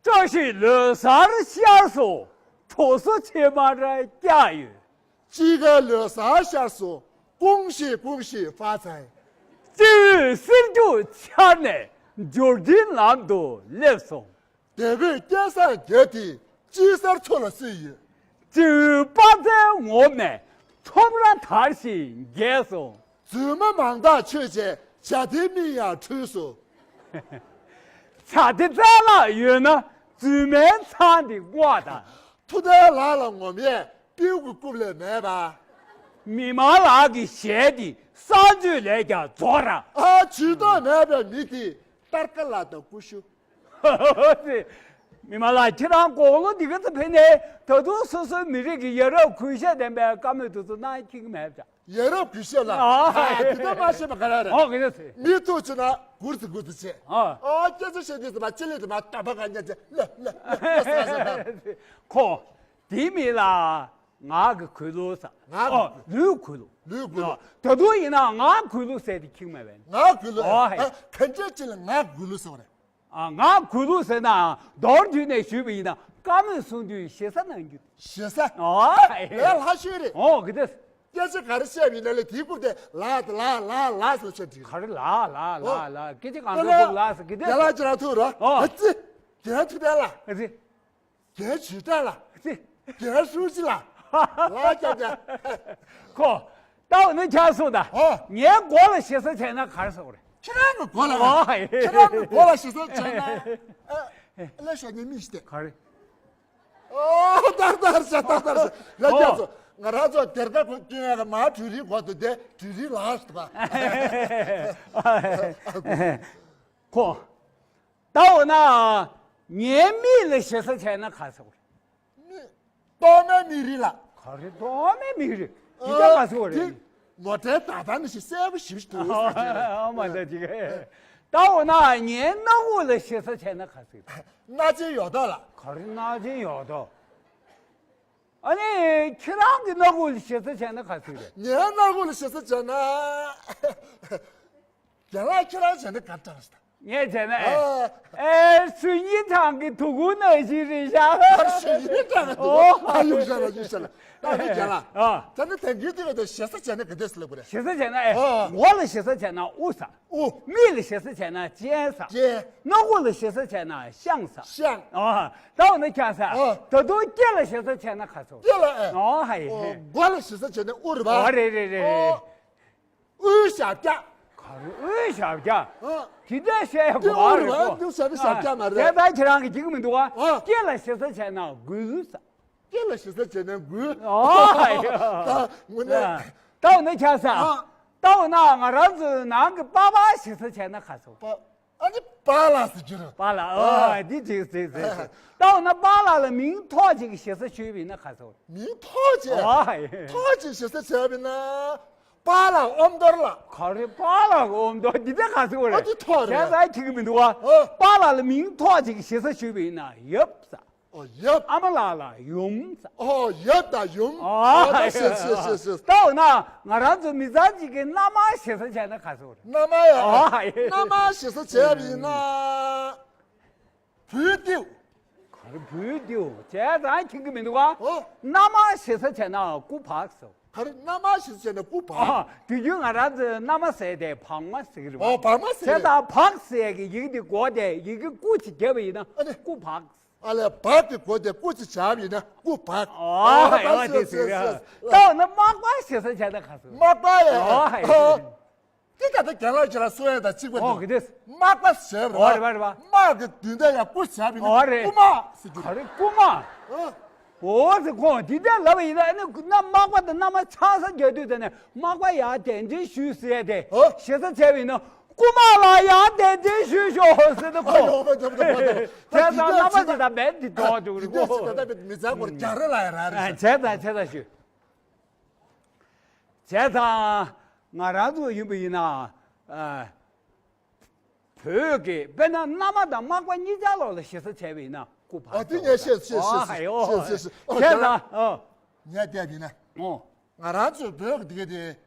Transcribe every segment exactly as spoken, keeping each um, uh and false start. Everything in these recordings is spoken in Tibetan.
བཀྲ་ཤིས་ལོ་གསར་ཤར་སོང་། གྲོ་སོ་ཕྱེ་མར་བཀྱག་ཡོད། དཔྱིད་ཀ་ལོ་གསར་ཤར་སོང་། ཀུང་ཤིས་ཀུང་ཤིས་ཧྥ་ཚའེ། སྤྱི་འོས་སེར་སྐྱོགས་འཆར་ནས་འབྱོར་འབྲིང་ལམ་དུ་སླེབས་སོང་། དེ་བོད་སྐལ་བཟང་རྒྱལ་དེ་དཔྱིད་གསར་མཚོ་ལ་བསུས་ཡོད། སྤྱི་འོས་དཔའ་རྩལ་ངོམ་ནས་ཁྲོམ་ར་དར་ཞིང་རྒྱས་སོང་། རྫུན་མ་མང་དག་ཆོད་བྱས་བྱ་དེ་མིག་ཡང་འཁྲུལ་སོང་། བྱ་དེ་རྩལ་ལག་ཡོད་ན་རྫུན་མའི་མཚང་དེ་སྔོག་དང་། ཐུབ་བསྟན་ལགས་ལ་ངོམ་ཡས་སྤྲེའུ་གི་རྐུབ་ལས་མེད་པ། མི་མང་ལགས་ཀྱི་ཞལ་དེ་གསང་སྤྱོད་ལས་ཀྱང་རྫོགས་ར། ཨ་ཇུས་གཏོགས་མེད་པའི་མི་དེ་སྟར་ཀ་ལགས་དང་ཀུ་ཤུ། མི་མང་ལགས་ཁྱེད་རང་དགུང་ལོ་འདི་ག་ཚོད་ཕེབས་ནའི་ད་དུང་སོ་སོའི་མི་རིགས་ཀྱི་ཡ་རབས་གུས་ཞབས་ལྡན་པའི་བཀའ་མོལ་དེ་ཚོ་གནང་ཁྱིག་མེད་བྱ། ཡ་རབས་གུས་ཞབས་ལ། ཨ། ཨ་དེ་ལྟར་མ་ཤེས་པ་ག་རེ་རེད། ཨོ་ག་རེ་ཟེར། མི་ཐུག་བྱུང་ན་གུར་ཙི་གུར་ཙི་བྱེད། ཨ། ཨོ་སྐད་ཆ་བཤད་དུས་ཙི་མ་ཅི་ལི་དུ་མ་ཏོ་པ་ག་ཉ་ཅི་ལ་ལ་ལ་ཟེར་ཟེར། ཁོ་དེ་མི་ལ་ང་གི་གུས་ལུགས་ཟེར། ང་གི་ཨོ་ལུས་གུས་ལུགས། ལུས་གུས་ལུགས། ད་དུང་ཡིན་ན་ང་གུས་ལུགས་ཟེར་དེ་ཁྱིག་མེད་པས། ང་གུས་ལུགས། ཨོ་ཧེ། ཨ་གན་ཅི་ཅི་ལ་ང་གུས་ལུགས་ཟེར་བ་རེད། ཨ། ང་གུས་ལུགས་ཟེར་ན་མདོར་བསྡུས་ནས་ཞུས་པ་ཡིན་ན་བཀའ་མོལ་གསུང་དུས་ཞེ་ས་གནང་རྒྱུ། ཞེ་ས། ཨོ། ལས་སླ་ཤོས་རེད། ཨོ་གི་དེ། སྐད་ཆ་ག་རེ་བཤད་ཡིན་ན་ལས་དེའི་རྐུབ་དེ་ལ་ལ་ལ་ལ་ཟེར་བཤད་འགྲིག་ག་རེ་ལ་ལ་ལ་ལ་སྐད་ཆ་གང་འདྲ་རྐུབ་ལ་ཟེར་གི་དེ། རྒན་ལགས་ཅི་རང་ཐུག་རོགས། ཨོ། ཨ་ཙི། རྒན་ཐུག་དེ་ལ། ཨ་ཙི། རྒན་ཇུས་ཀྲང་ལ། ཅི། རྒན་ཧྲུའུ་ཅི་ལ། ལ་ཅག་ཅག་ཁོ། ལྟ་བ་ནི་ཆགས་སོང་ད། ཨོ། ངའི་མགོ་ལ་ཞེ་ས་བྱས་ན་ག་རེ་ཟེར་དགོས་རེད། ཁྱེད་རང་གི་མགོ་ལ། ཨོ། ཁྱེད་རང་གི་མགོ་ལ་ཞེ་ས་བྱས་ན། ཨ། ལ་ཤ་ཉེ་མི་ཞིག་སྟེ། ག་རེ། ཨོ་ཏག་ཏག་ཤ་ཏག་ཏག་ཤ། ལ་རྒྱ་ཚོ་ང་རང་ཚོ་སྡེར་ཁ་ཁོ་སྐྱོན་ཡ་གི་མ་འབྲུ་རིགས་གོ་དུ་དེ་འབྲུ་རིགས་ལ་ཞིག་པ། ཁོ། ད་འོ་ན་ངའི་མིག་ལ་ཞེ་ས་བྱས་ན་ག་ཟེར་བ་རེད། མིག་ཏོག་མའི་མིག་རིལ་ལ། ག་རེ་ཏོག་མའི་མིག་རིལ། འདི་ལྟར་ག་ཟེར་བ་རེད། མོ་ཊའི་བརྡ་དང་ནི་ཞིག་གསལ་པོ་ཞིབ་ཏུ། ཨ་མ་ད་ཅིག་ད་འོ་ན་ངའི་སྣ་ཁུག་ལ་ཞེ་ས་བྱས་ན་ག་ཟེར། སྣ་ཆེན་ཡོག་ཐོག་ལ། ག་རེ་སྣ་ཆེན་ཡོག་ཐོག་ཨ་ནི་ཁྱེད་རང་གི་སྣ་ཁུག་ལ་ཞེ་ས་བྱས་ན་ག་ཟེར་རེད། ངའི་སྣ་ཁུག་ལ་ཞེ་ས་བྱས་ན། རྒན་ལགས་ཁྱེད་རང་བྱས་ན་ག་འདྲ་ཞིག་དང་། ངས་བྱས་ན་ཨེ། ཨ། ཨེ་སུ་ཡིན་ཐང་གི་དུ་གུ་ན་ཞིག་རེད་ཤག་ཨ་སུ་ཡིན་ཐང་གི་དུ་གུ། ཨོ། ཨ་ཡུག་ཤ་ལ་ཡུག་ཤ་ལ། ད་ནི་རྒན་ལགས། ཨ། ད་ནི་དེང་གི་དུས་ཀ་དེ་ཞེ་ས་བྱས་ན་ག་འདྲ་ཞིག་ལབ་དགོས་རེད། ཞེ་ས་བྱས་ན་ཨེ། ཨ། མགོ་ལ་ཞེ་ས་བྱས་ན་དབུ་ས། དབུ། མིག་ལ་ཞེ་ས་བྱས་ན་སྤྱན་ས། སྤྱན། སྣ་ཁུག་ལ་ཞེ་ས་བྱས་ན་ཤངས་ས། ཤངས། ཨ། ད་འོ་ན་ཁྱང་ས། ཨ། ད་དུང་སྐེ་ལ་ཞེ་ས་བྱས་ན་ག་ཟེར། སྐེ་ལ་ཨེ། ཨོ་ཧ་ཡེ། ཨོ་མགོ་ལ་ཞེ་ས་བྱས་ན་དབུ་རེད་པ། ཨོ་རེད་རེད་རེད་རེད། ཨོ། དབུའི་ཞབས་བཀྱག་ག་རེ་དབུའི་ཞབས་བཀྱག་ཨ། དེ་འདྲ་བཤད་ཡ་དེ་དབུ་རེད་པ། དབུ་ཞབས་བཀྱག་མ་རེད། དེ་ལྟར་ཁྱེད་རང་གི་འགྲིག་གི་མི་འདུག་ཨ། ཨ། སྐེ་ལ་ཞེ་ས་བྱས་ན་མགུལ་ས། སྐེ་ལ་ཞེ་ས་བྱས་ན་མགུལ། ཨོ། ད་དངོས་གནས། ད་འོ་ན་ཁྱང་ས། ཨ། ད་འོ་ན་ང་རང་ཚོའི་ནང་གི་པ་ཕ་ཞེ་ས་བྱས་ན་ག་ཟེར། པ། ཨ་ནི་པཱ་ལགས་ཟེར་རྒྱུ་རེད། པཱ་ལགས། ཨ། ཨ་འདི་ཅིག་ཟེར་ཟེར་ཟེར། ད་འོ་ན་པཱ་ལགས་ལ་མིང་ཐོགས་ཅིག་གི་ཞེ་ས་ཞུས་པ་ཡིན་ན་ག་ཟེར། མིང་ཐོགས་ཅིག་ཨ། ཐོགས་ཅིག་ཞེ་ས་བྱས་པ་ཡིན་ན། པཱ་ལགས་ཨོམ་དོར་ལགས། ག་རེ་པཱ་ལགས་ཨོམ་དོར་འདི་འདྲ་ག་ཟེར་བ་རེད། ཨ་འདི་ཐོགས་རེད། བྱས་ཙང་ཁྱེད་ཀྱི་མི་འདུག་ཨ། ཨ། པཱ་ལགས་ལ་མིང་ཐོགས་ཅིག་གི་ཞེ་ས་ཞུས་པ་ཡིན་ན་ཡབ་ས། ཨོ་ཡབ། ཨ་མ་ལགས་ལ་ཡུམ་ཟེར། ཨོ་ཡབ་དང་ཡུམ། ཨོ། ཨ་ད་ཤེས་ཤེས་ཤེས་ཤེས། ད་འོ་ན་ང་རང་ཚོ་མི་ཚང་གཅིག་གི་མནའ་མ་ཞེ་ས་བྱས་ན་ག་ཟེར་བ་རེད། མནའ་མ་ཡ། ཨོ་ཧ་ཡེ། མནའ་མ་ཞེ་ས་བྱས་པ་ཡིན་ན། བུའི་ཏིའུ། ག་རེ་བུའི་ཏིའུ། བྱས་ཙང་ཁྱེད་ཀྱི་མི་འདུག་ག་ཨོ། མནའ་མ་ཞེ་ས་བྱས་ན་སྐུ་བག་ཟེར། ག་རེ་མནའ་མ་ཞེ་ས་བྱས་ན་སྐུ་བག་ཨ། དུས་རྒྱུན་ང་རང་ཚོའི་མནའ་མ་ཟེར་དེ་བག་མ་ཟེར་གི་རེད་བ། ཨོ་བག་མ་ཟེར། བྱས་ཙང་བག་ཟེར་གི་ཡི་གེ་འདི་འགོ་དེ་ཡི་གེ་སྐུ་ཅིག་བརྒྱབ་པ་ཡིན་ན་ཨ་ནི་སྐུ་བག་ཨ་ལས་བག་གི་སྒོ་དེ་སྐུ་ཅིག་བྱ་བ་ཡིན་ན་སྐུ་བག་ཨོ་ཧ་ཡ་དེ་ཟེར་ཡ། ད་འོ་ན་མག་པ་ཞེ་ས་བྱས་ན་ག་ཟེར། མག་པ་ཡ། ཨོ་ཧ་ཡ། དེ་ད་ལྟ་རྒན་ལགས་ཁྱེད་རང་གསུང་ཡ་དང་གཅིག་པ་ཨོ་འདུག་གི་དེ། མག་པ་ཟེར་བ་ཨོ་རེད་བ་རེད་བ། མག་གི་མདུན་ཐད་ཡ་སྐུ་བྱ་བ་ཡིན་ན་ཨོ་རེད། སྐུ་མག་ཟེར་རྒྱུ། ག་རེ་སྐུ་མག་ཨོ། འོ་ཟེར་ཁོང་དེ་འདྲ་ལབ་པ་ཡིན་ན་ཨ་ནི་མནའ་མག་པ་དང་མནའ་མ་ཆང་ས་རྒྱག་དུས་དེ་ནས་མག་པ་ཡར་གདན་འདྲེན་ཞུས་ཟེར་ཏེ་ཨོ། ཞེ་ས་བྱས་པ་ཡིན་ན། རྐུ་མ་ལ་ཡང་དད་ཅིང་ཞུ་ཤོག་ཟེར་ནས་ཁོ། ཨ་ཡོ་བ་འདྲ་བ་འདྲ་བ་འདྲ་བ། བྱས་ཙང་རྣམ་པ་ཅིག་དང་བས་འདི་འགྲོ་འདུག་རེད་ཁོ། ད་ལྟ་མི་ཚང་སྐོར་རྒྱ་རེ་ལ་ཡ་ར་རེད། བྱས་ཙང་བྱས་ཙང་ཞུ། བྱས་ཙང་ང་རང་ཚོ་ཡིན་པ་ཡིན་ན། བོད་ཀྱི་དཔེར་ན་མནའ་མ་དང་མག་པ་གཉིས་ཆར་ལོགས་ལ་ཞེ་ས་བྱས་པ་ཡིན་ན་སྐུ་བག་ཨ་དེ་ངས་ཤེས་ཤེས་ཤེས་ཤེས་ཤེས། བྱས་ཙང་ཨ། ངས་བལྟས་པ་ཡིན་ན། ཨོ། ང་རང་ཚོའི་བོད་ཀྱི་འདི་ག་དེ་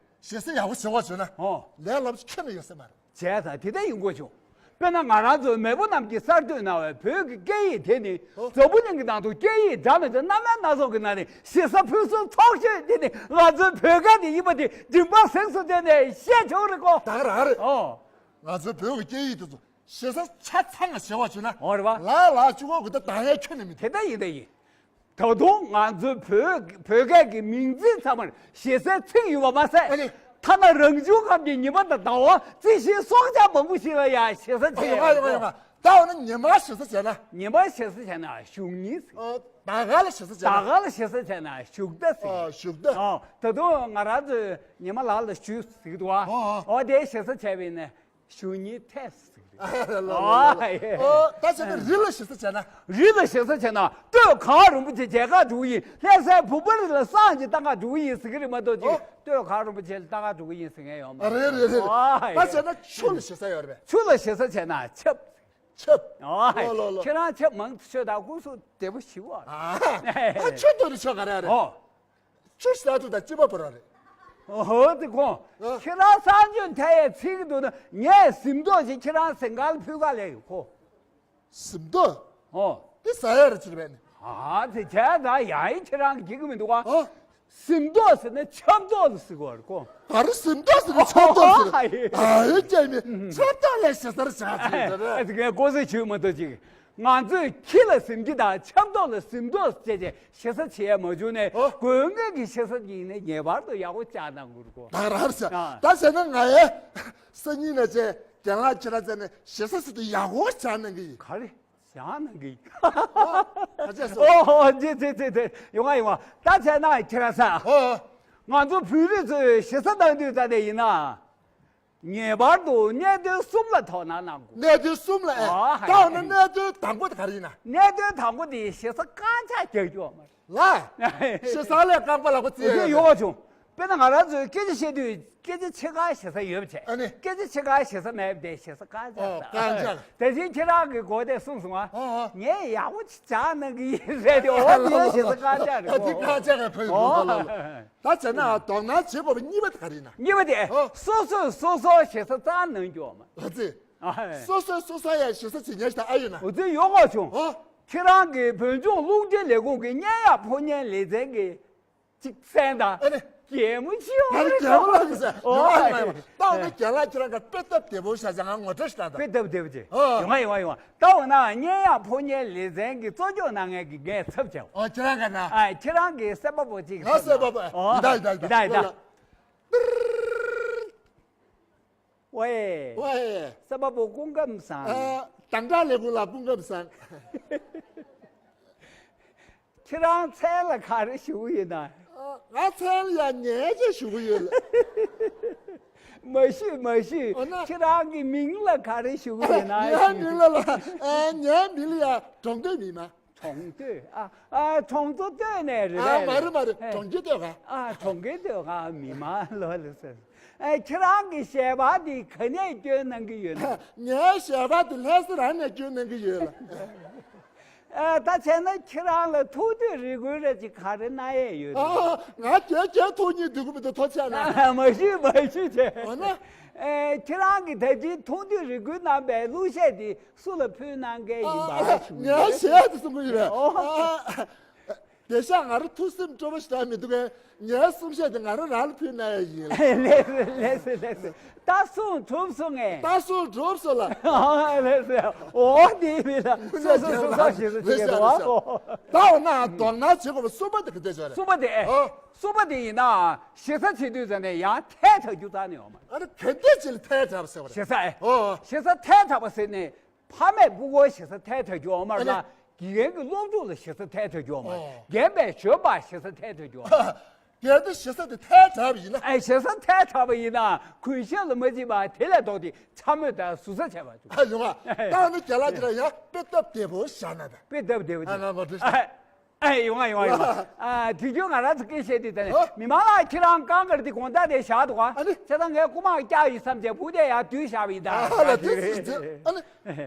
ཞེ་ས་ཡག་པོ་བྱེད་དགོས་བྱུང་ན། ཨོ། ལས་སླ་པོ་ཁྱོན་ནས་ཡོད་ས་མ་རེད། བྱས་ཙང་དེ་ལྟར་ཡིན་དགོས་བྱུང་། དཔེར་ན་ང་རང་ཚོ་མེས་པོ་རྣམས་ཀྱིས་གསར་གཏོད་གནང་བའི་བོད་ཀྱི་སྐད་ཡིག་དེ་ནི། ཨོ། འཛམ་བུ་གླིང་གི་ནང་དུ་སྐད་ཡིག་འདྲ་མི་འདྲ་སྣ་མིན་སྣ་ཚོགས་ཀྱི་ནང་ནས་ཞེ་ས་ཕུན་སུམ་ཚོགས་ཤོས་དེ་ནི་ང་ཚོའི་བོད་སྐད་དེ་ཡིན་པ་དེ་མགྲིན་པ་གཟེངས་སུ་བསྟན་ནས་བཤད་ཆོག་རེད་གོ། ད་ག་རང་རེད། ཨོ། ང་ཚོའི་བོད་ཀྱི་སྐད་ཡིག་དེ་ཚོ་ཞེ་ས་ཆ་ཚང་ང་ཞེ་བ་བྱུང་ན། ཨོ་རེད་བ། ལ་ལ་བཅུ་གོ་གི་ད་ད་ཡ་ཁྱོད་ནི་མི་དེ། དེ་ད་ཡིན་ད་ཡིན། ད་དུང་ང་ཚོའི་བོད་བོད་སྐད་ཀྱི་མིང་ཚིག་ཚང་མར་ཞེ་སའི་ཚིག་ཡོད་པ་མ་ཟད། ཨ་ནི། ཐ་ན་རང་བྱུང་ཁམས་ཀྱི་ཉི་མ་དང་ཟླ་བ་རྩི་ཤིང་སྲོག་ཆགས་མང་པོ་ཞིག་ལ་ཡང་ཞེ་ས་བྱས་ཡོད། ཡོང་ང་ཡོང་ང་ཡོང་ང་། ད་འོ་ན་ཉི་མ་ཞེ་ས་བྱས་ན། ཉི་མ་ཞེ་ས་བྱས་ན་གཞུག་ཉིན་ཟེར། ཨོ། ཟླ་ག་ལ་ཞེ་ས་བྱས་ན། ཟླ་ག་ལ་ཞེ་ས་བྱས་ན་གཞུག་ཟླ་ཟེར། ཨོ་གཞུག་ཟླ། ཨོ་ད་དུང་ང་རང་ཚོས་ཉི་མ་ལ་ལ་ཞུ་ཟེར་གི་འདུག་བ། ཨོ་ཨོ། ཨོ་དེ་ཞེ་ས་བྱས་པས་ན། གཞུག་ཉིན་ཐལ་ཟེར་གི་རེད། ལ་ལ་ལ་ལ། ཨོ་ད་བྱས་ན་རི་ལ་ཞེ་ས་བྱས་ན། རི་ལ་ཞེ་ས་བྱས་ན་སྟོད་གངས་རིན་པོ་ཆེ་མཇལ་ཁ་འགྲོ་གི་ཡིན། ལྷ་སའི་བུམ་པ་རི་ལ་བསང་ཅིག་བཏང་ག་འགྲོ་གི་ཡིན་ཟེར་གི་རེད་མ་གཏོགས་ཅིག་ཨོ། སྟོད་གངས་རིན་པོ་ཆེ་ལ་བཏང་ག་འགྲོ་གི་ཡིན་ཟེར་མཁན་ཡོད་མ་རེད། རེད་རེད་རེད། ཨོ་ད་བྱས་ན་ཆུ་ལ་ཞེ་ས་ཡོད་རེད་པས། ཆུ་ལ་ཞེ་ས་བྱས་ན་ཆབ། ཆབ། ཨོ། ལོ་ལོ་ལོ། ཁྱེད་རང་ཆབ་མང་དུ་མཆོད་དང་སྐུ་གཟུགས་བདེ་པོ་ཞིག་འོ། ཨ་ཨ་ཆུ་དོ་རི་ཆོ་ག་རེ་རེད། ཨོ། ཆུ་ཟ་དུ་དང་ལྕི་བ་བོར་བ་རེད། ཨོ་ཧོ་དེ་ཁོང་། ཨ། ཁྱེད་རང་གསར་འཇོན་ཐལ་ཡས་ཚིག་འདུག་ན་ངས་གཟིམ་ཏོག་ཅིག་ཁྱེད་རང་གཟིམ་ཁང་ལ་ཕུལ་ག་ལས་ཡོད་ཁོ། གཟིམ་ཏོག་ཨོ། དེ་ཟ་ཡ་རེད་ཅི་རེད་པས་ནི། ཨ་དེ་བྱས་ད་ཡང་ཡིན་ཁྱེད་རང་གི་འགྲིག་གི་མི་འདུག་ཨ། ཨོ། གཟིམ་ཏོག་ཟེར་ན་ཆབ་ཏོག་ལ་ཟེར་གོ་རེད་ཁོ། ད་རུ་གཟིམ་ཏོག་ཟེར་ན་ཆབ་ཏོག་ཟེར། ཨོ་ཧ་ཡེ། ཨ་ཡོད་ཀྱང་མི་ཆབ་ཏོག་ལས་ཞེ་སར་བྱ་ཅི་རེད། ཨ་དེ་ངས་ལྐོག་ཟ་ཞུས་མ་གཏོགས་ཅིག་ང་ཚོས་ཁྱི་ལ་གཟིམ་གྱི་དང་ཆབ་ཏོག་ལ་གཟིམ་ཏོག་ཟེར་བྱས་ཞེ་ས་བྱེད་ཡ་མ་བྱུང་ནས། ཨོ། དགོས་ངེས་ཀྱི་ཞེ་ས་ཡིན་ནས་ངེས་པར་དུ་ཡག་པོ་བཅག་གནང་དགོས་རེད་གོ། ད་རར་ཟ། ཨ། ད་ཟེར་ན་ང་ཡའི་སང་ཉིན་ནས་བྱས་རྒན་ལགས་ཁྱེད་རང་བཙལ་ནས་ཞེ་ས་ཟེར་དུས་ཡག་པོ་བཅག་གནང་གི་ཡིན། ག་རེ་བཅག་གནང་གི་ཡིན། ཨོ། ད་བཅག་སོང་། ཨོ་ཨོ་ཇེ་ཇེ་ཇེ་ཇེ་ཡོང་ང་ཡོང་ང་། ད་བྱས་ན་ཁྱེད་རང་ཟ། ཨོ་ཨོ། ང་ཚོ་བོད་རིགས་ཚོས་ཞེ་ས་གནང་དུས་ད་ནས་ཡིན་ན། ངེས་པར་དུ་གནད་དོན་གསུམ་ལ་དོ་སྣང་གནང་དགོས། གནད་དོན་གསུམ་ལ་ཨེ། ཨ་ད་འོ་ན་གནད་དོན་དང་པོ་དེ་ག་རེ་ཡིན་ན། གནད་དོན་དང་པོ་དེ་ཞེ་ས་རྐང་ཆག་རྒྱག་རྒྱུ་མ་རེད། ལ། ཞེ་ས་ལས་རྐང་པ་ལག་པ་རྩེ་ཡ་ཡོད་ཡོད་པ་བྱུང་། དཔེར་ན་ང་རང་ཚོས་སྐད་ཆ་བཤད་དུས་སྐད་ཆ་ཕྱེད་ཀ་ཞེ་ས་ཡོད་པ་བྱས། ཨ་ནི། སྐད་ཆ་ཕྱེད་ཀ་ཞེ་ས་མེད་པ་དེ་ཞེ་ས་རྐང་ཆག་ཨོ་རེད། རྐང་ཆག་རེད། དེ་བཞིན་ཁྱེད་རང་གི་མགོ་དེ་གསུངས་སོང་ཨ། ཨོ་ཨོ། ངས་ཡག་པོ་ཅིག་བཅག་གནང་གི་ཡིན་ཟེར་ཏེ་འོ་དེ་ཞེ་ས་རྐང་ཆག་རེད་ཨ་དེ་གོ། རྐང་ཆག་ག་ཕན་ཡོད་ཨོ། ལ་ལ། ད་བྱས་ན་དོ་སྣང་བྱེད་དགོས་པ་གཉིས་པ་དེ་ག་རེ་ཡིན་ན། གཉིས་པ་དེ། ཨོ། སོ་སོས་སོ་སོ་ཞེ་ས་རྩ་གནང་རྒྱུ་མ། ཨ་ཙི། ཨ་སོ་སོས་སོ་སོ་ཡ་ཞེ་ས་བྱེད་ཉན་ཞིག་ད་ཨ་ཡོད་ན། ཨོ་ཙི་ཡོད་གོ་བྱུང་། ཨོ། ཁྱེད་རང་གི་བོད་ལྗོངས་རླུང་འཕྲིན་ལས་ཁུངས་ཀྱི་སྙན་ཡག་ཕོ་ཉའི་ལེ་ཚན་གྱི་ཅིག་གསན་དང་། ཨ་ནི། གད་མོ་ཆེ་བ་ད་རེད། གད་མོ་ལ་གི་ཟེར་ཨོ། ཡོད་མ་ཡོད་མ་ཡོད་མ། ད་འོ་ན་རྒན་ལགས་ཁྱེད་རང་ག་དཔེ་སྟབས་བདེ་པོ་ཤ་ཚ་ང་ངོ་སྤྲོད་ཞིག་ད་ད། དཔེ་སྟབས་བདེ་པོ་ཅིག་ཨོ། ཡོང་ང་ཡོང་ང་ཡོང་ང་། ད་འོ་ན་སྙན་ཡག་ཕོ་ཉའི་ལེ་ཚན་གྱི་གཙོ་སྐྱོང་གནང་མཁན་གྱི་ངས་ཚབ་བྱའོ། ཨོ་ཁྱེད་རང་ག་ན། ཨ་ཁྱེད་རང་གི་སེམས་པ་པོ་ཅིག་ང་ཚབ་སེམས་པ་པོ་ཨོ། ཡི་ད་ཡི་ད་ཡི་ད་ཡི་ད། ལ་ལ། ཝེ། ཝེ། སེམས་པ་པོ་སྐུ་ཁམས་བཟང་། ཨ་དང་བྲག་ལས་ཁུངས་ལ་སྐུ་ཁམས་བཟང་། ཁྱེད་རང་མཚན་ལ་ག་རེ་ཞུ་གི་ཡོད་ན། ཨ་ང་མཚན་ལ་ཡ་ཉལ་ཆས་ཞུ་གི་ཡོད་ལ། མ་ཞུ་མ་ཞུ། འོ་ན། ཁྱེད་རང་གི་མིང་ལ་ག་རེ་ཞུ་གི་ཡོད་ན་ངའི་ཞུ། མིང་ལ་ལ་ཨ་ངའི་མིང་ལ་ཡ་གྲོང་སྟོད་མི་མ། གྲོང་སྟོད། ཨ་ཨ་གྲོང་ཚོ་སྟོད་ནས་རེད་ཨ་པས། མ་རེད་མ་རེད། ཨེ། གྲོང་ཁྱེར་སྟོད་ག་ཨ་གྲོང་ཁྱེར་སྟོད་ག་མི་མང་ལོ་ལ་ཟེར། ཨེ་ཁྱེད་རང་གི་ཞལ་པར་འདི་ག་ནས་སྐྱོན་གནང་གི་ཡོད་ན། ངའི་ཞལ་པར་འདི་ལྷ་ས་རང་ནས་སྐྱོན་གནང་གི་ཡོད་ལ། ཨ་ད་བྱས་ན་ཁྱེད་རང་ལ་ཐུགས་འདོད་རེ་སྐུལ་རེ་ཅིག་ག་རེ་གནང་ཡས་ཡོད་ན། ཨ་ང་རྒྱལ་རྒྱལ་ཐུགས་ཉིད་འདུག་གི་མི་འདུག་ཐོ་ཆད་ན། མ་ཤི་མ་ཤི་བྱས། འོ་ན། ཨེ་ཁྱེད་རང་གི་ད་ཅིག་ཐུགས་འདོད་རེ་སྐུལ་གནང་པའི་གླུ་གཞས་འདི། སུ་ལ་ཕུལ་གནང་མཁན་ཡིན་པ་ཞུ་གི་ཡོད། ངས་ཞལ་དུ་གསུང་གི་ཡོད། ཨོ། ཨ་དེ་ཤ་ང་རང་ཐུགས་སེམས་སྤྲོ་པོ་ཞིག་མི་འདུག་གས། ངའི་གསུང་བཤད་དེ་ང་རང་རང་ལ་ཕུལ་གནང་ཡ་ཡིན། ལེགས་སོ་ལེགས་སོ་ལེགས་སོ། ད་གསུང་གྲུབ་སོང་ངས། ད་གསུང་གྲུབ་སོང་ལ། ཨ་ལེགས་སོ། འོ་དེ་མི་ལ་སོ་སོ་སོ་སོ་ཞེས་སོ་བྱེད་མཁན་འདུག་ཨ། ད་འོ་ན་དོ་སྣང་བྱེད་དགོས་པ་གསུམ་པ་དེ་ག་འདྲ་ཞིག་རེད། གསུམ་པ་དེ། ཨོ། གསུམ་པ་དེ་ཡིན་ན་ཞེ་ས་བྱེད་དུས་ཙམ་ནས་ཡང་ཐལ་དྲགས་རྒྱུ་རྩ་ནས་ཡོད་མ་རེད། ཨ་ནི་ག་འདྲ་ཅིག་ལ་ཐལ་དྲགས་པ་ཟེར་བ་རེད། ཞེ་ས་ཨེ། ཨོ། ཞེ་ས་ཐལ་དྲགས་པ་ཟེར་ནས། ཕ་མས་སྤུ་གུར་ཞེ་ས་ཐལ་དྲགས་རྒྱུ་ཡོད་མ་རེད་ལ། ཨ་ནི། དགེ་རྒན་གྱིས་སློབ་ཕྲུག་ལ་ཞེ་ས་ཐལ་དྲགས་རྒྱུ་ཡོད་མ་རེད། ཨོ། རྒན་པས་གཞོན་པར་ཞེ་ས་ཐལ་དྲགས་རྒྱུ་ཡོད་མ་རེད། གལ་ཏེ་ཞེ་ས་དེ་ཐལ་དྲགས་པ་ཡིན་ན། ཨ་ཞེ་ས་ཐལ་དྲགས་པ་ཡིན་ན་གུས་ཞབས་ལ་མ་བྱེད་པར་དེ་ལས་ལྡོག་སྟེ་འཕྱ་སྨོད་དང་ཟུར་ཟ་བྱས་པ་འདུག་ཨ་ཡོང་ཨ། ད་ནི་རྒན་ལགས་ཁྱེད་རང་ཡང་དཔེ་སྟབས་བདེ་པོ་བཞག་ན་ད། དཔེ་སྟབས་བདེ་པོ་ཨ་ཅིག་ང་མ་འགྲོ་ཤག་ཨ། ཨེ་ཡོང་ང་ཡོང་ང་ཡོང་ང་། ཨ་དུས་རྒྱུན་ང་རང་ཚོ་སྐད་བཤད་དུས་ད་ནི་ཨ། མི་མང་ལ་ཁྱེད་རང་གང་གར་དེ་དགོང་དག་དེ་བཞག་འདུག་ག་ཨ་ནི། བྱས་ཙང་ངས་རྐུ་མ་བཀྱག་ཡིན་བསམ་བྱས་བུ་དེ་ཡར་བསྡུས་བཞག་པ་ཡིན་ད། ཨ་ལ་དེ་སྲིད་དེ་ཨ་ནི།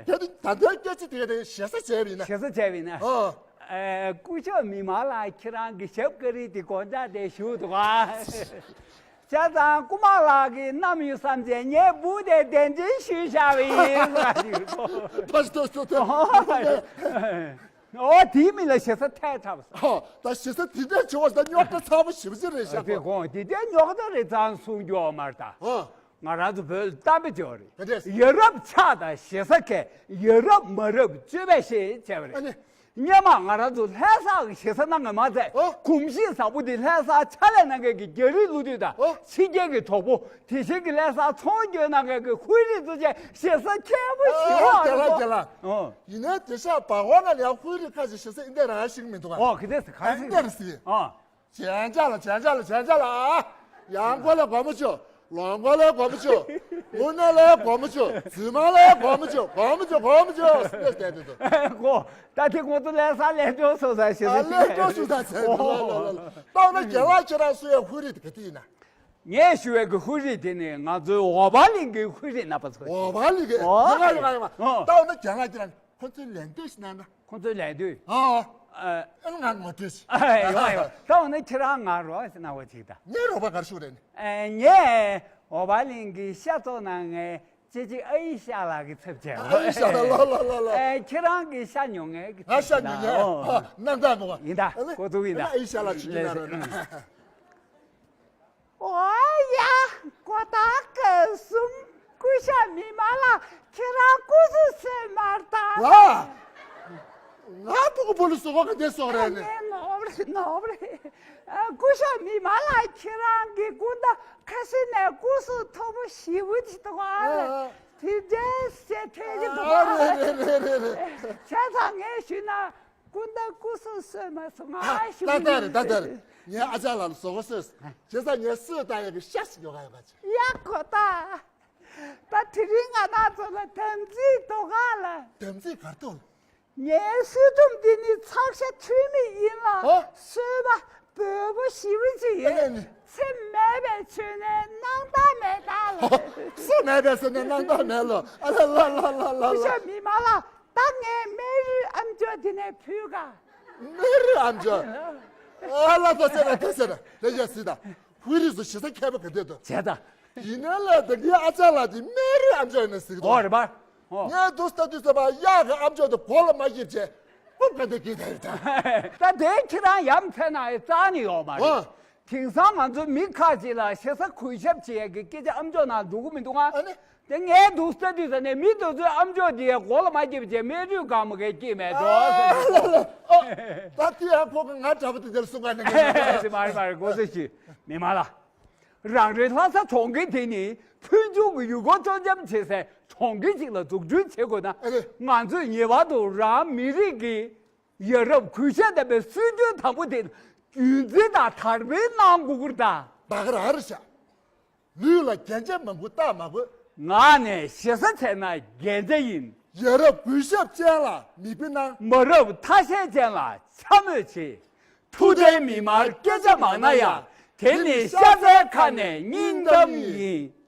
དེ་ད་ལྟའི་སྐད་ཆ་དེ་ག་དེ་ཞེ་ས་བྱས་པ་ཡིན་ན། ཞེ་ས་བྱས་པ་ཡིན་ན། ཨོ། ཨེ་སྐུ་ཞབས་མི་མང་ལ་ཁྱེད་རང་གི་ཞབས་ཀ་རི་དེ་དགོང་དག་དེ་བཞུགས་འདུག་ག་བྱས་ཙང་རྐུ་མ་ལགས་ཀྱིས་བསྣམས་ཡོད་བསམ་བྱས་ངས་འབུ་དེ་གདན་འདྲེན་ཞུས་བཞག་པ་ཡིན་ཟེར་གྱི་འདུག་ཐོས་ཐོས་ཐོས་ཐོས། ཨོ་དེའི་མི་ལ་ཞེ་ས་ཐལ་འཁྲབ་ཟེར། ཨོ་ད་ཞེ་ས་དེ་འདྲ་བྱེད་བ་ད་རྙོག་དྲ་ཚ་པོ་ཞེ་པོ་ཅིག་རེད་ཤག་དེ་དགོངས་དེ་འདྲ་རྙོག་དྲ་རེད་ཙང་གསུང་རྒྱུ་ཡོད་མ་རེད་ད། ཨོ། ང་རང་ཚོ་བོད་གཏམ་དཔེ་བརྗོད་རེད། ག་འདྲས། ཡ་རབས་ཆགས་དང་ཞེ་ས་མཁས། ཡ་རབས་མ་རབས་སྤྱོད་པས་ཤེས་བྱས་པ་རེད། ཨ་ནི། སྔོན་མ་ང་རང་ཚོ་ལྷ་སར་གྱི་ཞེ་ས་གནང་གི་མ་ཚད། ཨོ། གོམས་གཤིས་བཟང་པོ་དེ་ལྷ་སར་ཕྱག་ལས་གནང་མཁན་གྱི་རྒྱ་རིགས་སློབ་དུས་དང་། ཨོ། ཕྱི་རྒྱལ་གྱི་གྲོགས་པོ་དེ་བཞིན་གྱི་ལྷ་སར་ཚོང་སྐྱོན་གནང་མཁན་གྱི་ཧུའེ་རི་ཚོ་བཅས་ཞེ་ས་མཁས་པོ་ཞེ་པོ་ཨ་རྒྱ་ལགས་རེད། རྒྱ་ལགས། ཨོ། ཡིན་ནའི་དེང་སང་བར་སྐོར་ན་ལ་ཡང་ཧུའེ་རི་ཁ་ཅིག་ཞེ་ས་ཨིན་དེ་རང་ཞིག་མི་འདུག་ག་ཨོ་གི་དེ་སི་ཁ་ཨིན་སི་དེ་རེད་སི། ཨོ། ཇེ་ཅ་ལ་ཇེ་ཅ་ལ་ཇེ་ཅ་ལ། ཡང་ཀོ་ལ་གོ་མ་ཆོ། ལོང་ཀོ་ལ་གོ་མ་ཆོ། མུ་ནེ་ལ་གོ་མ་ཆོ། ཛི་མ་ལ་གོ་མ་ཆོ། གོ་མ་ཆོ། གོ་མ་ཆོ། སི་ནེ་སྟེ་དེ་དུ། གོ། ད་དེ་ཁོང་ཚོ་ལྷ་སར་ལེགས་འགྲོ་སོང་ས་ཞེ་ས། ལེགས་འགྲོ་སོང་ས་ཟེར་དུ་ལ་ལ་ལ་ལ། ད་འོ་ན་རྒན་ལགས་ཁྱེད་རང་སུ་ཡ་ཧུའེ་རི་དེ་ག་དེ་ཡིན་ན། ངས་ཞུ་བའི་གི་ཧུའེ་རི་དེ་ནི་ང་ཚོའི་འོ་བ་གླིང་གི་ཧུའེ་རི་ན་པ་ཚོ། འོ་བ་གླིང་གི། ཨོ། ཡོང་ང་ཡོང་ང་ཡོང་ང་། ཨོ། ད་འོ་ན་རྒན་ལགས་ཁྱེད་རང་ཁོ་ཚོའི་ལན་སྟོན་ཞིག་གནང་ན། ཁོང་ཚོའི་ལས་དུས། ཨ། ཨ། ཨ་ང་ངོ་སྤྲོད་ཞིག་ཨ་ཡོང་ཡོང་། ད་འོ་ན་ཁྱེད་རང་ང་རོགས་ཞིག་གནང་བ་ཅིག་ད། ངའི་རོགས་པ་ག་རེ་ཞུ་རེད་ནི། ཨ་ངས་འོ་བ་གླིང་གི་ཤ་བཙོང་གནང་མཁན་ཅེ་ཅེ་ཨ་ཡི་ཤ་ལགས་ཀྱི་ཚབ་བྱས། ཨ་ཡི་ཤ་ལགས་ལ་ལ་ལ་ལ། ཨ་ཁྱེད་རང་གི་ཤ་ཉོ་མཁན་གྱི་ཚབ་བྱས། ང་ཤ་ཉོ་མཁན། ཨོ། ཨ་རྣམ་དག་མོ་བ། ཡིན་ད། ཨ་ནི་ཁོ་ཚོ་ཡིན་ད། ཨ་ཡི་ཤ་ལགས་ཅིག་ཉོ་ན་རོགས་གནང་། ཨོ་ཡ། གོ་ཐག་ག་གསུམ། སྐུ་ཞབས་མི་མང་ལགས་ཁྱེད་རང་སྐུ་གཟུགས་བཟོས་མར་དང་། ལ། ང་ཕྲུ་གུ་བུ་ལུ་སོགས་ག་དེ་སོགས་རེད་ནི། ངས་ནོར་རེད་ནོར་རེད། ཨ་སྐུ་ཞབས་མི་མང་ལགས་ཁྱེད་རང་གི་སྐུ་ཟླ་ཁ་ཤས་ནས་སྐུ་གཟུགས་མཐོ་པོ་ཞེ་པོ་ཅིག་འདུག་ཨ། ཨ། དེ་འདྲས་ཟེར་ཐོས་ཀྱི་འདུག་ཨ། ཨ་རེད་རེད་རེད་རེད་རེད། བྱས་ཙང་ངས་ཞུས་ན། སྐུ་ཟླ་སྐུ་གཟུགས་བཟོས་མ་སོང་ང་ཨ་ཞུ་ད་ལྟ་རེད་ད་ལྟ་རེད། ངའི་ཨ་ཅག་ལགས་ལ་བཟོ་གོ་བཟོས། བྱས་ཙང་ངས་སུས་བཏང་ཡག་གི་ཤ་ཞིག་ཉོ་ག་ཡོང་ག་ཅིག་ཡ་གོ་ད། ད་དེ་རིང་ང་རང་ཚོ་ལ་དམ་ཚིག་འདུག་ག་ལ། དམ་ཚིག་གར་འདུག་ངའི་གསོལ་ཐུམ་འདི་ནི་ཚགས་ཤ་འཐུང་མི་ཡིན་ལ། ཨོ། གསོལ་བ་འབོལ་པོ་ཞེ་པོ་ཅིག་ཡིན། ཨེ་ནི། ཚེ་མེད་པའི་ཆོས་ནི་སྣང་དག་མེད་ད་ལ། ཚེ་མེད་པའི་ཆོས་ནི་སྣང་དག་མེད་ལོ། ཨ་ལ་ལ་ལ་ལ་ལ། སྐུ་ཞབས་མི་མང་ལགས། ད་ངས་སྨན་རིའི་ཨམ་ཅོག་འདི་ནས་ཕུལ་ག་སྨན་རིའི་ཨམ་ཅོག་ཨ་ལ་ད་ཟེར་ད་ད་ཟེར་ད་ཡ་སི་ད། ཧུའེ་རི་ཚོ་ཞེ་ས་མཁས་པོ་ག་འདྲས་འདུག་བྱས་ད། ཡིན་ན་ལ་ད་ངའི་ཨ་ཅག་ལགས་ཀྱིས་སྨན་རིའི་ཨམ་ཅོག་ཡིན་ན་ཟེར་གི་འདུག་ཨོ་རེད་པ། ཨོ། ངས་འདུག་ལྟ་དུས་ཙམ་པ་གཡག་གི་ཨམ་ཅོག་དེ་མགོ་ལ་མ་བརྒྱབ་བྱས་སྤུབ་ག་འདྲས་གི་ད་ཡིན་ད། ད་དེ་ཁྱེད་རང་ཡ་མཚན་ན་ཡ་རྩ་ནས་ཡོད་མ་རེད། ཨོ། དེང་སང་ང་ཚོ་མི་ཁ་ཅིག་ལ་ཞེ་ས་གུས་ཞབས་བྱེད་ཡག་གི་སྐད་ཆ་ཨམ་ཅོག་ནང་འགྲོ་གི་མི་འདུག་ཨ། ཨ་ནི། དེ་ངས་འདུག་ལྟ་དུས་ཙ་ནས་མི་དེ་ཚོའི་ཨམ་ཅོག་དེ་མགོ་ལ་མ་བརྒྱབ་བྱས་སྨན་རིའི་སྒང་མོ་གས་སྐྱེས་མེད་འགྲོ་ཟེར་གྱི་འདུག་ཨ། ད་དེ་ཡང་ཁོ་གི་ང་འདྲ་པོ་དེ་འདྲ་གསུང་ག་ནས་ངས་མ་རེད་མ་རེད་མ་རེད། གོ་ས་ཞིག་མི་མང་ལ། རང་རེ་ལྷ་ས་གྲོང་ཁྱེར་དེ་ནི་ཕུལ་བྱུང་གི་ཡུལ་སྐོར་སྤྲོ་འཆམ་བྱེད་སའི་གྲོང་ཁྱེར་ཅིག་ལ་འཛུགས་སྐྲུན་བྱེད་དགོས་ན། ཨ་རེད། ང་ཚོས་ངེས་པར་དུ་རང་མི་རིགས་ཀྱི་ཡ་རབས་གུས་ཞབས་ལྡན་པའི་སྲོལ་རྒྱུན་དང་པོ་དེ་རྒྱུན་འཛིན་དང་དར་སྤེལ་གནང་དགོས་ཀྱི་རེད་ད། ད་ག་རང་རེད་ཤག་ལུས་ལ་རྒྱན་ཆ་མང་པོ་བཏགས་མ་དགོས། ངག་ནས་ཞེ་ས་བྱས་ན་རྒྱན་ཆ་ཡིན། ཡ་རབས་གུས་ཞབས་ཅན་ལ་མིག་དཔེ་གནང་། མ་རབས་ཐ་ཤལ་ཅན་ལ་འཕྱ་སྨོད་བྱེད། ཐུབ་བསྟན་མི་མང་སྐད་ཆ་མང་ན་ཡང་། དེ་ནི་ཤ་ཚའི་ཁ་ནས་སྙིང་གཏམ་ཡིན།